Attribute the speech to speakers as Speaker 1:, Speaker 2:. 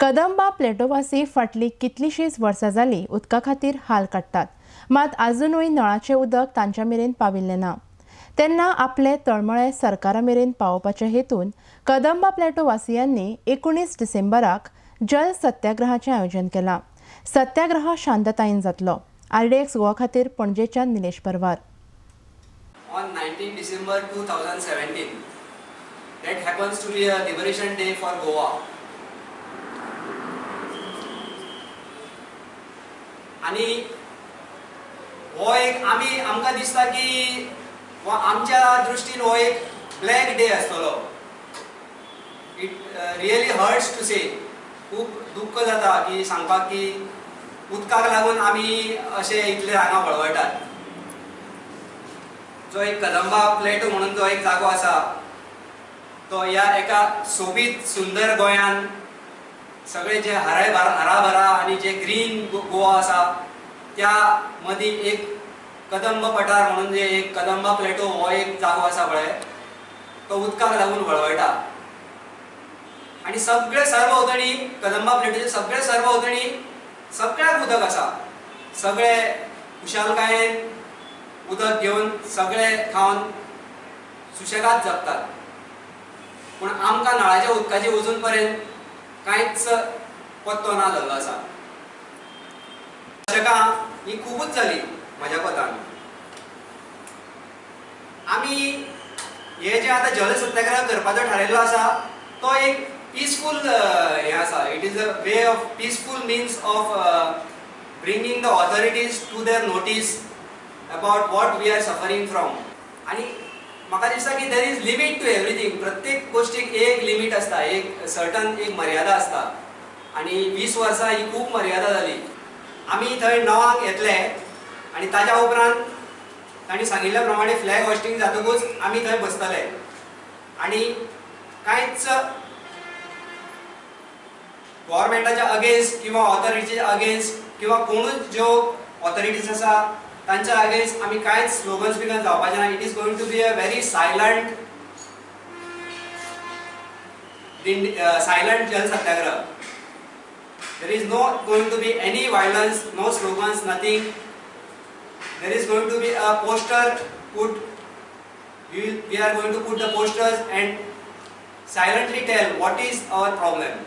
Speaker 1: कदंबा प्लेटोवासी फाटली कितलीशींच वर्सां जाली उदका खातीर हाल काडटात, मात आजुनूय नळाचें उदक तांच्या मेरेन पाविल्लें ना। तेन्ना आपले तळमळे सरकारा मेरेन पावोवपाच्या हेतून कदंबा प्लेटो वासियांनी 19 डिसेंबराक जल सत्याग्रहाचें आयोजन केलां। सत्याग्रह शांततायेन जातलो। आरडीएक्स गोवा खातीर पणजेच्यान निलेश परवार।
Speaker 2: On 19 December 2017, that happens to be a Liberation Day for Goa. आणि हो एक आमी आमकां दिसता की हो आमच्या दृश्टीन हो एक ब्लॅक डे आसतलो। It really hurts to say, खूब दुख्ख जाता की सांगपाक की उदकाक लागून आमी अशे इतले हांगा वळवळटात। जो एक कदंबा प्लेटो म्हणून जो एक जागो आसा तो ह्या एका सोबीत सुंदर गोंयान सगळे जे हराभरा आनी जे ग्रीन गोवा आसा त्या मदीं एक कदंब पठार म्हणून जे एक कदंबा प्लेटो हो एक जागो आसा पळय, तो उदकाक लागून वळवळटा आनी सगळे सरभोंवतणी कदंबा प्लेटोचे सगळे सरभोंवतणी सगळ्याक उदक आसा। सगळे खुशालकायेन उदक घेवन सगळे खावन सुशेगाद जगतात, पूण आमकां नळाच्या उदकाची अजून पर्यंत कांयच पत्तो ना जाल्लो आसा। दशकां ही खुबूच जाली म्हज्या कोतान। आमी हे जे आतां जल सत्याग्रह करपाचो थारायल्लो आसा तो एक पिसफूल हें आसा। It is a way of peaceful means of bringing the authorities to their notice about what we are suffering from. आणि म्हाका दिसता की there is limit to everything. प्रत्येक गोष्टीक एक लिमीट आसता, एक सर्टन एक मर्यादा आसता आनी 20 वर्सां ही खूब मर्यादा जाली। आमी थंय 9 येतले आनी ताज्या उपरांत तांणी सांगिल्ल्या प्रमाणे फ्लॅग होस्टिंग जातकूच आमी थंय बसतले आनी कांयच गव्हर्मेंटाच्या अगेन्स्ट किंवा ऑथॉरिटीच्या अगेन्स्ट किंवा कोणूच ज्यो ऑथॉरिटीज आसा तांच्या अगेन्स्ट आमी कांयच स्लोगन्स बिगन जावपाचें ना। It is going to be a very silent silent Jal Satyagraha. There is no going to be any violence, no slogans, nothing. There is going to be a poster put. We are going to put the posters and silently tell what is our problem.